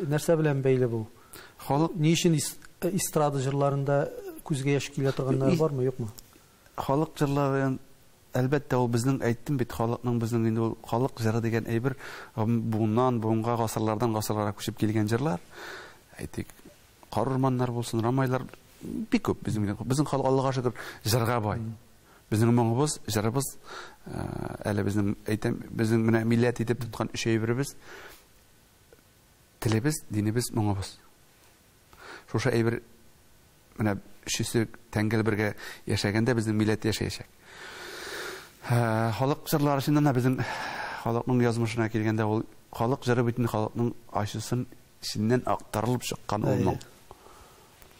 Нәрсә белән бәйле бу? Халык ни өчен эстрада җырларында күзгә яшь килә торганнар бармы, юкмы? Халык җырларын әлбәттә ул безнең әйттем бит, халыкның безнең инде ул халык җыры дигән әйбер буыннан буынга, гасырлардан гасырларга күчеп килгән җырлар. Әйтик, кар урманнар булсын, рамайлар бик күп безнең. Безнең халык Аллага шөкер җырга бай. Безнең моңыбыз, җырыбыз, әле безнең әйтәм, безнең менә милләт итеп тоткан өч әйберебез: телебез, динебез, моңыбыз. Шушы әйбер менә өчесе тәңгәл бергә яшәгәндә безнең милләт яшәячәк. Халык җырлары чыннан да безнең халыкның язмышына килгәндә ул халык җыры бит инде халыкның ачысын эченнән актарылып чыккан ул моң.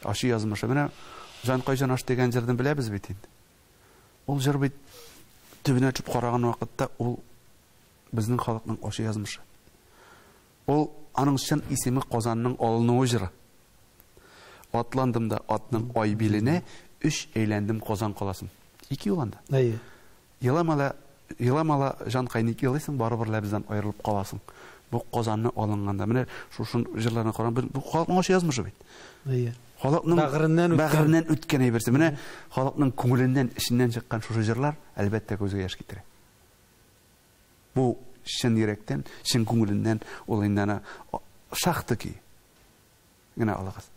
Ачы язмышы. Менә Җан кайчан аш дигән җырны беләбез бит инде. Ул җыр бит төбенә төшеп караган вакытта ул безнең халыкның ачы язмышы. Ул аның чын исеме Казанның алынуы җыры. Атландым да атның ай биленә, өч әйләндем Казан каласын. Ике юл анда. Әйе. Еламала, еламала җанкай ник елыйсың, барыбер лә бездән аерылып каласың. Бу Казанны алынганда. Менә шушы җырларны карап, бу халыкның ачы язмышы бит. Әйе. Халыкның бәгыреннән үткән әйберсе. Менә халыкның күңеленнән, эченнән чыккан шушы җырлар әлбәттә күзгә яшь китерә. Бу чын йөрәктән, чын күңеленнән ул инде ана шахта ки. Генә алыгыз.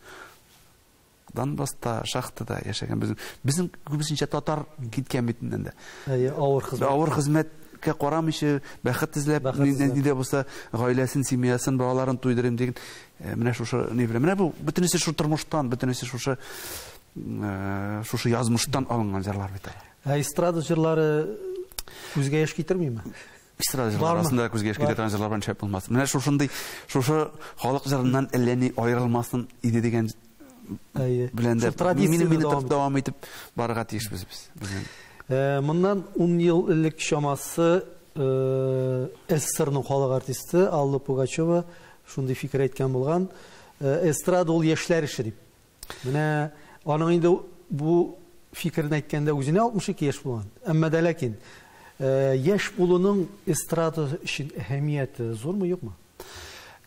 Донбасста, шахтада яшәгән безнең күбесенчә татар киткән бит инде. Әйе, авыр хезмәт. Авыр хезмәткә карамыйча, бәхет эзләп, ни дә булса, гаиләсен, семьясын, балаларын туйдырыйм дигән, менә шушы ни белән. Менә бу бөтенесе шул тормыштан, бөтенесе шушы шушы язмыштан алынган җырлар бит. Ә эстрада җырлары күзгә яшь китермиме? Эстрада җырлары арасында күзгә яшь китерә торган җырлар белән шәп булмас. Менә шушындый, шушы халык җырыннан әллә ни аерылмасын иде дигән белән дә мине дәвам итеп барырга тиешбез без. Моннан 10 ел элек чамасы СССРның халык артисты Алла Пугачева шундый фикер әйткән булган: эстрада ул яшьләр эше дип. Менә аның инде бу фикерен әйткәндә үзенә 62 яшь булган. Әмма дә ләкин яшь булуның эстрада өчен әһәмияте зурмы, юкмы?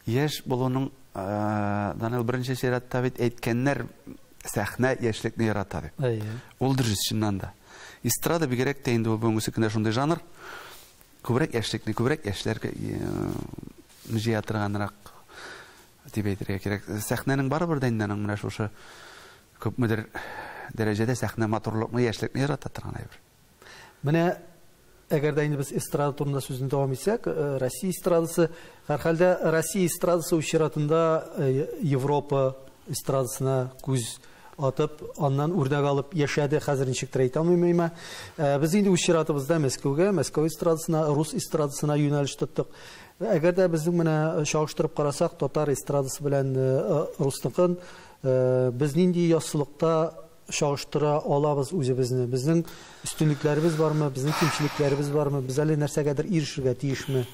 Яшь булуның, Данил, беренче чиратта бит әйткәннәр, сәхнә яшьлекне ярата дип. Ул дөрес чыннан да. Эстрада бигрәк тә инде ул бүгенге көндә шундый жанр, күбрәк яшьлекне, күбрәк яшьләргә җыя торганрак дип әйтергә кирәк. Сәхнәнең барыбер дә инде аның менә шушы күпмедер дәрәҗәдә сәхнә матурлыкны, яшьлекне ярата торган әйбер. Менә әгәр дә инде без эстрада турында сүзне дәвам итсәк, Россия эстрадасы, һәрхәлдә Россия эстрадасы үз чиратында Европа эстрадасына күз атып, аннан үрнәк алып яшәде, хәзер ничектер әйтә алмыйм. Без инде үз чиратыбызда Мәскәүгә, Мәскәү эстрадасына, рус эстрадасына юнәлеш тоттык. Әгәр дә безнең менә чагыштырып карасак, татар эстрадасы белән русныкын, без нинди яссылыкта чагыштыра алабыз үзебезне? Безнең өстенлекләребез бармы, безнең кимчелекләребез бармы, без әле нәрсәгәдер ирешергә тиешме?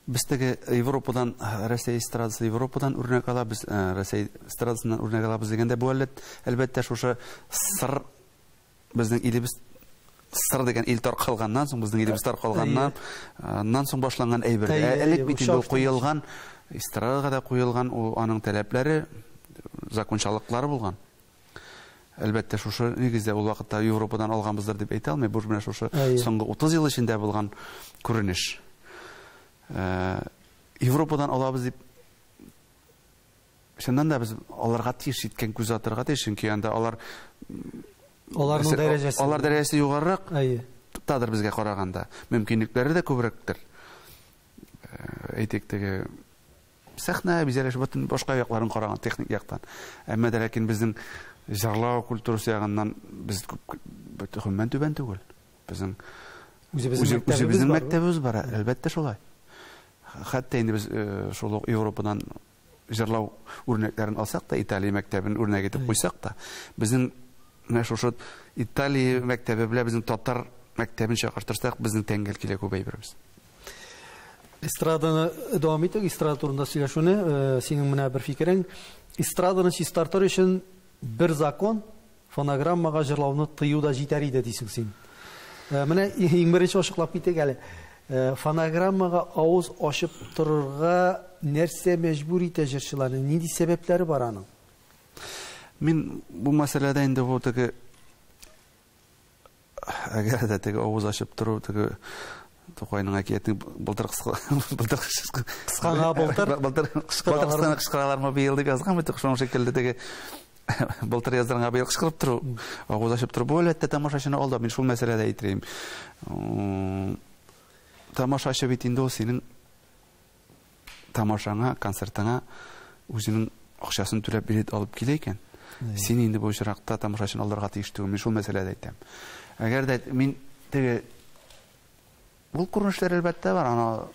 Без теге Европадан, Россия эстрадасы Европадан үрнәк алабыз, Россия эстрадасыннан үрнәк алабыз дигәндә, бу әлбәттә шушы сыр безнең илебез сыр дигән ил таркалганнан соң, безнең илебез таркалганнан соң башланган әйбер. Элек бит инде ул куелган, эстрадага да куелган, ул аның таләпләре, закончалыклары булган. Әлбәттә, шушы нигездә ул вакытта Европадан алганбыздыр дип әйтә алмыйм. Бу менә шушы соңгы 30 ел эчендә булган күренеш. Европадан алабыз дип, чыннан да без аларга тиеш иткән күз атырга тиеш, чөнки анда алар аларның дәрәҗәсе, алар дәрәҗәсе югарырак тадыр безгә караганда, мөмкинлекләре дә күбрәктер. Әйтик, теге сәхнә бизәлеш бөтен башка якларын караган техник яктан. Әмма дә ләкин безнең җырлау культурасы ягыннан без гомумән түбән түгел. Безнең үзебезнең мәктәбебез бар, әлбәттә шулай. Хәтта инде без шул ук Европадан җырлау үрнәкләрен алсак та, Италия мәктәбен үрнәк итеп куйсак та, безнең менә шушы Италия мәктәбе белән безнең татар мәктәбен чагыштырсак, безнең тәңгәл килә күп әйберебез. Эстраданы дәвам итик, эстрада турында сөйләшүне, синең менә бер фикерең. Эстраданы чистартыр өчен бер закон фонограммага җырлауны тыю да җитәр иде дисең син. Менә иң беренче ачыклап китик әле. Фонограммага авыз ачып торырга нәрсә мәҗбүр итә җырчыларны? Нинди сәбәпләре бар аның? Мин бу мәсьәләдә инде бу теге әгәр дә теге авыз ачып тору теге Тукайның әкиятен былтыр кысканга былтыр былтыр кычкыралармы быел дип язган бит, шуның шикелле теге былтыр яздырганга быел кычкырып тору, авыз ачып тору, бу әлбәттә тамашачыны алдау. Мин шул мәсьәләдә әйтер идем. Тамашачы бит инде ул синең тамашаңа, концертыңа үзенең акчасын түләп билет алып килә икән. Син инде бу очракта тамашачыны алдарга тиеш түгел. Мин шул мәсьәләдә әйтәм. Әгәр дә мин теге ул күренешләр әлбәттә бар, ана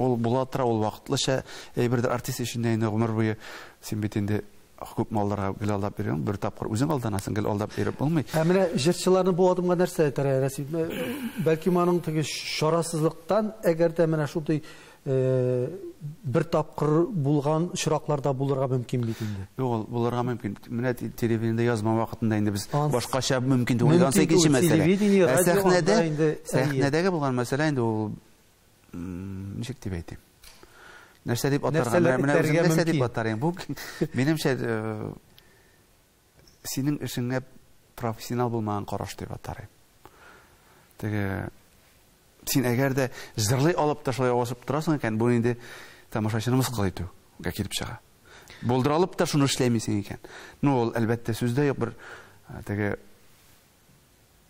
ул була тора, ул вакытлыча әйбердер. Артист эшендә инде гомер буе син бит инде күп малларга гел алдап йөрүең, бер тапкыр үзең алданасың, гел алдап йөреп булмый. Ә менә җырчыларны бу адымга нәрсә әйтер, Рәсим? Бәлки моның теге чарасызлыктан, әгәр дә менә шундый бер тапкыр булган очракларда булырга мөмкин бит инде. Юк, ул булырга мөмкин. Менә телевидениедә язма вакытында инде без башкача мөмкин түгел. Ансы икенче мәсьәлә. Сәхнәдә, сәхнәдәге булган мәсьәлә инде ул ничек дип әйтим? Нәрсә дип атарга? Менә үзем нәрсә дип атарым? Бу минемчә синең эшеңә профессионал булмаган караш дип атарым. Теге син әгәр дә җырлый алып та шулай авышып торасың икән, бу инде тамашачыны мыскыл итүгә килеп чыга. Булдыра алып та шуны эшләмисең икән. Ну, ул әлбәттә сүздә юк, бер теге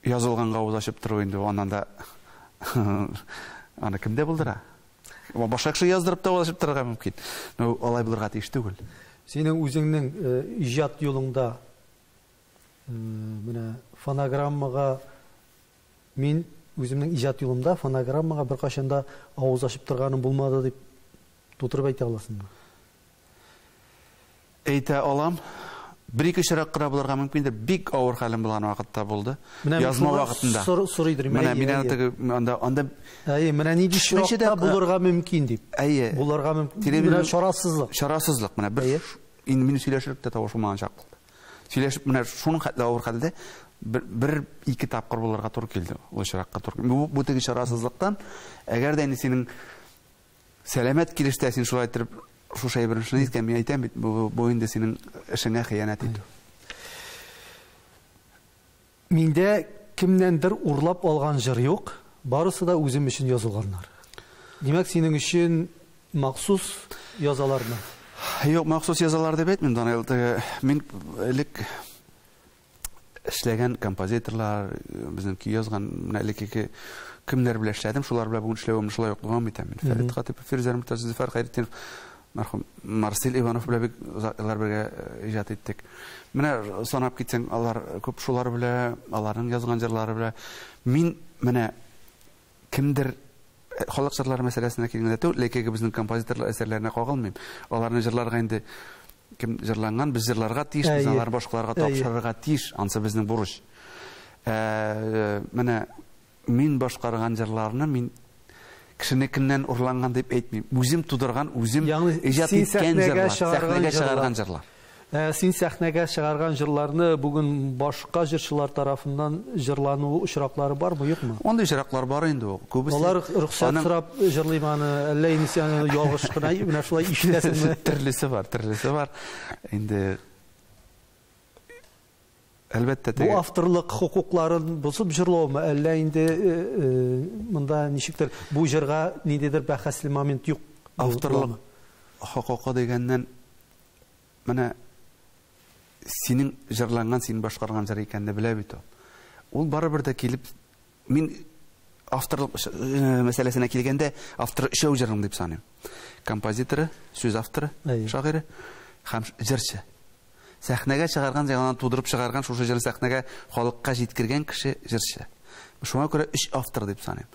язылганга авыз ачып тору инде, аннан да аны кем дә булдыра? Башка кеше яздырып та авыз ачып торырга мөмкин. Ну, алай булырга тиеш түгел. Синең үзеңнең иҗат юлыңда менә фонограммага мин үземнең иҗат юлымда фонограммага беркайчан да авыз ачып торганым булмады дип тутырып әйтә аласыңмы? Әйтә алам. Бер-ике очрак кына булырга мөмкиндер. Бик авыр хәлем булган вакытта булды. Язма вакытында. Сорыйдыр. Менә мин аны теге анда анда Әйе, менә нинди очракта булырга мөмкин дип. Әйе. Булырга мөмкин. Менә чарасызлык. Чарасызлык. Менә бер инде мине сөйләшерлек тә тавыш булмаган чак булды. Сөйләшеп менә шуның хәтле авыр хәлдә бер ике тапкыр булырга туры килде. Ул очракка туры. Бу теге чарасызлыктан, әгәр дә инде синең сәламәт килештә син шулай итеп шушы әйберне шуны әйткән, мин әйтәм бит, бу инде синең эшеңә хыянәт итү. Миндә кемнәндер урлап алган җыр юк, барысы да үзем өчен язылганнар. Димәк, синең өчен махсус язалармы? Юк, махсус язалар дип әйтмим, Данил. Мин элек эшләгән композиторлар, безнең көй язган, менә элеккеге кемнәр белән эшләдем, шулар белән бүген эшләвемне шулай ук дәвам итәм. Фәрит Хатипов, Фирзәр Мортазин, Зөфәр Хәйретдинов, мәрхүм Марсель Иванов белән бик озак еллар бергә иҗат иттек. Менә санап китсәң, алар күп шулар белән, аларның язган җырлары белән. Мин менә кемдер халык җырлары мәсьәләсенә килгәндә түгел, элеккеге безнең композиторлар әсәрләренә кагылмыйм. Аларны җырларга инде кем җырланган, без җырларга тиеш, без алар башкаларга тапшырырга тиеш, ансы безнең бурыч. Менә мин башкарган җырларны мин Кешенекеннән урланган дип әйтмим. Үзем тудырган, үзем иҗат иткән җырлар, сәхнәгә чыгарган җырлар. Син сәхнәгә чыгарган җырларны бүген башка җырчылар тарафыннан җырлану очраклары бармы, юкмы? Андый очраклар бар инде ул. Күбесе алар рөхсәт сорап җырлыйм аны, әллә инде син аны ялгыш кына менә шулай ишетәсеңме? Төрлесе бар, төрлесе бар. Инде әлбәттә, бу авторлык хокукларын бозып җырлаумы, әллә инде монда ничектер бу җырга ниндидер бәхәсле момент юк? Авторлык хокукы дигәннән, менә синең җырланган, син башкарган җыр икәнне белә бит ул. Ул барыбер дә килеп, мин авторлык мәсьәләсенә килгәндә, автор өчәү җырың дип саныйм. Композиторы, сүз авторы, шагыйре һәм җырчы. Сәхнәгә чыгарган, яңадан тудырып чыгарган, шушы җырны сәхнәгә халыкка җиткергән кеше җырчы. Шуңа күрә өч автор дип саныйм.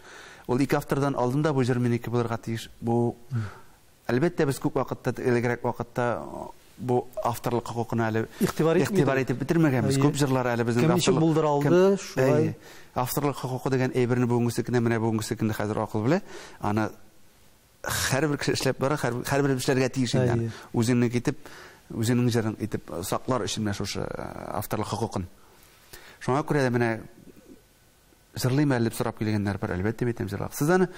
Ул ике автордан алдын да бу җыр минеке булырга тиеш. Бу әлбәттә без күп вакытта, элегрәк вакытта бу авторлык хокукына әле игътибар итеп бетермәгәнбез. Күп җырлар әле безнең кем ничек булдыра алды, шулай. Авторлык хокукы дигән әйберне бүгенге көндә, менә бүгенге көндә хәзер акыл белә. Аны һәрбер кеше эшләп бара, һәрбер эшләргә тиеш инде. Үзеңне китеп, үзеңнең җырын итеп саклар өчен менә шушы авторлык хокукын. Шуңа күрә дә менә җырлыйм әле дип сорап килгәннәр бар, әлбәттә әйтәм җырлап. Сез аны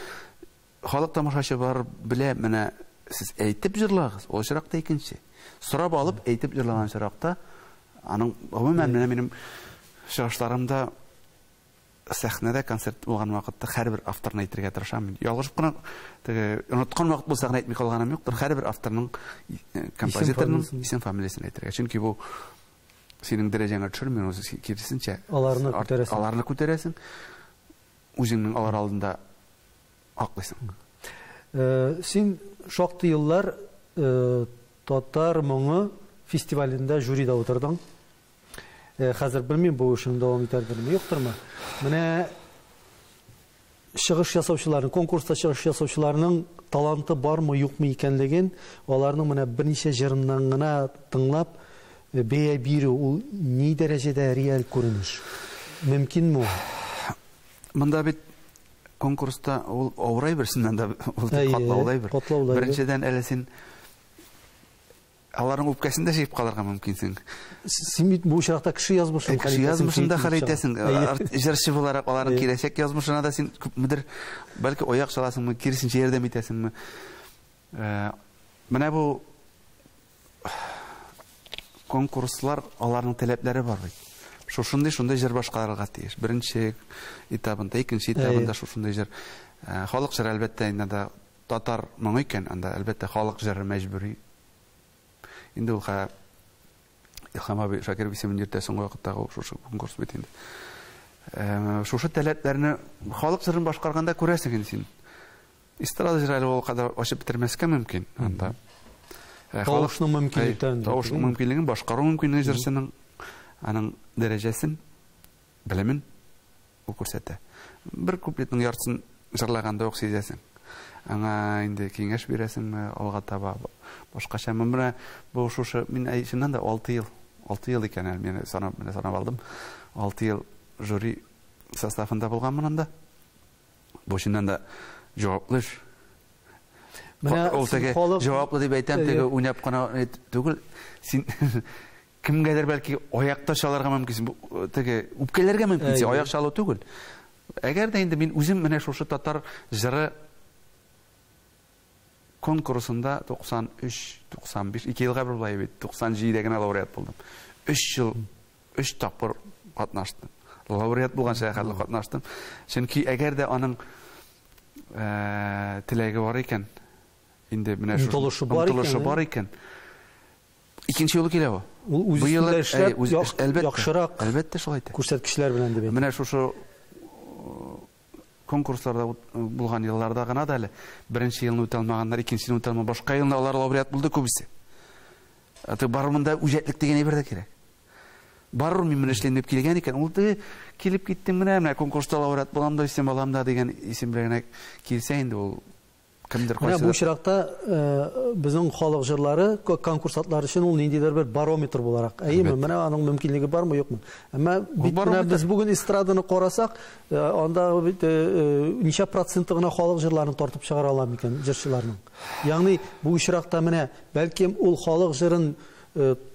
халык тамашачы бар белә, менә сез әйтеп җырлагыз, ул очракта икенче. Сорап алып әйтеп җырлаган очракта аның гомумән менә минем чыгышларымда сәхнәдә концерт булган вакытта һәрбер авторны әйтергә тырышам. Ялгышып кына теге оныткан вакыт булса гына әйтми калганым юктыр. Һәрбер авторның, композиторның исем фамилиясен әйтергә. Чөнки бу синең дәрәҗәңә төшерми, ул киресенчә аларны күтәрәсең. Аларны күтәрәсең. Үзеңнең алар алдында аклыйсың. Син шактый еллар Татар моңы фестивалендә жюрида утырдың. Хәзер белмим, бу эшне дәвам итәрдерме, юктырмы? Менә чыгыш ясаучыларның, конкурста чыгыш ясаучыларның таланты бармы, юкмы икәнлеген аларның менә берничә җырыннан гына тыңлап бәя бирү ул ни дәрәҗәдә реаль күренеш? Мөмкинме ул? Монда бит конкурста ул авырай берсеннән дә, ул катлаулы бер. Беренчедән әле син аларның үпкәсен дә җыеп калырга мөмкинсең. Син бит бу очракта кеше язмышын хәл итәсең. Кеше язмышын да хәл итәсең. Җырчы буларак аларның киләчәк язмышына да син күпмедер бәлки аяк чаласыңмы, киресенчә ярдәм итәсеңме? Менә бу конкурслар, аларның таләпләре бар бит. Шушындый шундый җыр башкарырга тиеш. Беренче этабында, икенче этабында шушындый җыр. Халык җыры әлбәттә инде татар моңы икән, анда әлбәттә халык җыры мәҗбүри. Инде ул Илһам абый Шакиров исемен йөртә соңгы вакыттагы шушы конкурс бит инде. Шушы таләпләрне халык җырын башкарганда күрәсең инде син. Эстрада җыры әле ул кадәр ачып бетермәскә мөмкин анда. Тавышның мөмкинлеген, тавышның мөмкинлеген, башкару мөмкинлеге җырчының аның дәрәҗәсен, белемен ул күрсәтә. Бер куплетның яртысын җырлаганда ук сизәсең. Аңа инде киңәш бирәсеңме, алга таба башкача. Менә бу шушы мин чыннан да 6 ел, 6 ел икән әле, мин санап, менә санап алдым. 6 ел жюри составында булганмын анда. Бу чыннан да җаваплы эш. Менә ул теге җаваплы дип әйтәм, теге уйнап кына түгел. Син кемгәдер бәлки аякта чаларга мөмкинсең, теге үпкәләргә мөмкинсең, аяк чалу түгел. Әгәр дә инде мин үзем менә шушы татар җыры конкурсында 93, 95, 2 елга бер булай бит, 97-дә генә лауреат булдым. 3 ел, 3 тапкыр катнаштым. Лауреат булганча хәтле катнаштым. Чөнки әгәр дә аның теләге бар икән, инде менә шушы омтылышы бар икән, икенче юлы килә ул. Ул үз өстендә эшләп, яхшырак әлбәттә шулай итә. Күрсәткечләр белән дип. Менә шушы конкурсларда булган елларда гына да әле беренче елны үтә алмаганнар, икенче елны үтә алмаган, башка елны алар лауреат булды күбесе. Аты барымында үҗәтлек дигән әйбер дә кирәк. Барыр мин моны эшләйм дип килгән икән, ул теге килеп киттем менә, менә конкурста лауреат булам да, исем алам да дигән исем белән генә килсә инде ул Кемдер Менә бу очракта безнең халык җырлары конкурсантлар өчен ул ниндидер бер барометр буларак. Әйеме? Менә аның мөмкинлеге бармы, юкмы? Әмма бит менә без бүген эстраданы карасак, анда бит ничә проценты гына халык җырларын тартып чыгара ала микән җырчыларның? Ягъни бу очракта менә бәлкем ул халык җырын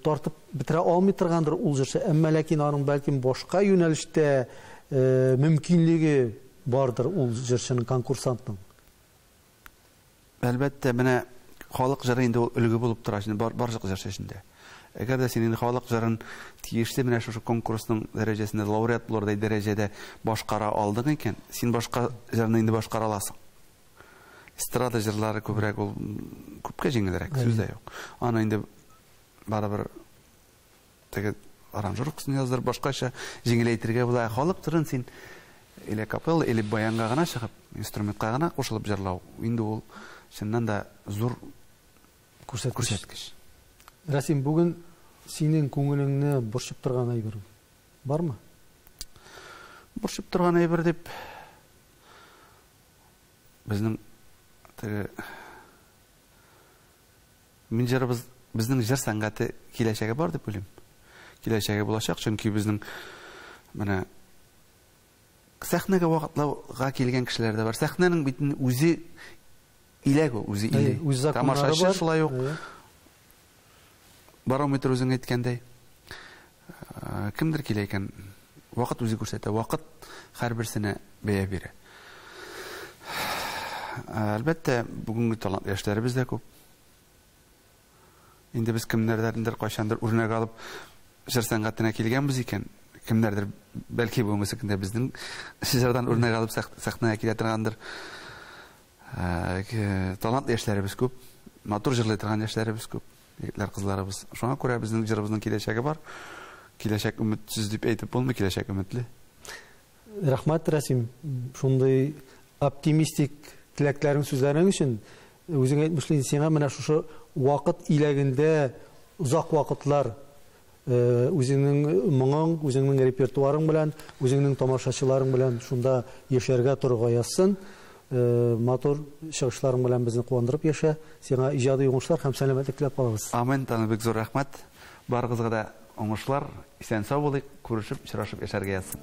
тартып бетерә алмый торгандыр ул җырчы, әмма ләкин аның бәлкем башка юнәлештә мөмкинлеге бардыр ул җырчының, конкурсантның. Әлбәттә, менә халык җыры инде ул өлге булып тора, инде барлык җырчы эчендә. Әгәр дә син инде халык җырын тиешле менә шушы конкурсның дәрәҗәсендә лауреат булырдай дәрәҗәдә башкара алдың икән, син башка җырны инде башкара аласың. Эстрада җырлары күбрәк ул күпкә җиңелрәк, сүз дә юк. Аны инде барыбер теге аранжировкасын яздырып башкача җиңеләйтергә була. Халык җырын син или капелла, или баянга гына чыгып, инструментка гына кушылып җырлау инде ул чыннан да зур күрсәткеч. Рәсим, бүген синең күңелеңне борчып торган әйбер бармы? Борчып торган әйбер дип безнең теге мин җырыбыз, безнең җыр сәнгате киләчәге бар дип уйлыйм. Киләчәге булачак, чөнки безнең менә сәхнәгә вакытлауга килгән кешеләр дә бар. Сәхнәнең бит үзе иләк ул, үзе иле. Тамашачы шулай ук. Барометр үзең әйткәндәй. Кемдер килә икән, вакыт үзе күрсәтә, вакыт һәрберсенә бәя бирә. Әлбәттә, бүгенге талант яшьләребез дә күп. Инде без кемнәрдәндер кайчандыр үрнәк алып җыр сәнгатенә килгәнбез икән, кемнәрдер бәлки бүгенге көндә безнең җырдан үрнәк алып сәхнәгә килә торгандыр. Талант яшьләребез күп, матур җырлый торган яшьләребез күп, егетләр, кызларыбыз. Шуңа күрә безнең җырыбызның киләчәге бар. Киләчәк өметсез дип әйтеп булмый, киләчәк өметле. Рәхмәт, Рәсим, шундый оптимистик теләкләрең, сүзләрең өчен. Үзең әйтмешли, сиңа менә шушы вакыт иләгендә озак вакытлар үзеңнең моңың, үзеңнең репертуарың белән, үзеңнең тамашачыларың белән шунда яшәргә торырга язсын. Матур чыгышларың белән безне куандырып яшә. Сиңа иҗади уңышлар һәм сәламәтлек теләп калабыз. Амин, тагын бик зур рәхмәт. Барыгызга да уңышлар, исән сау булыйк, күрешеп, очрашып яшәргә язсын.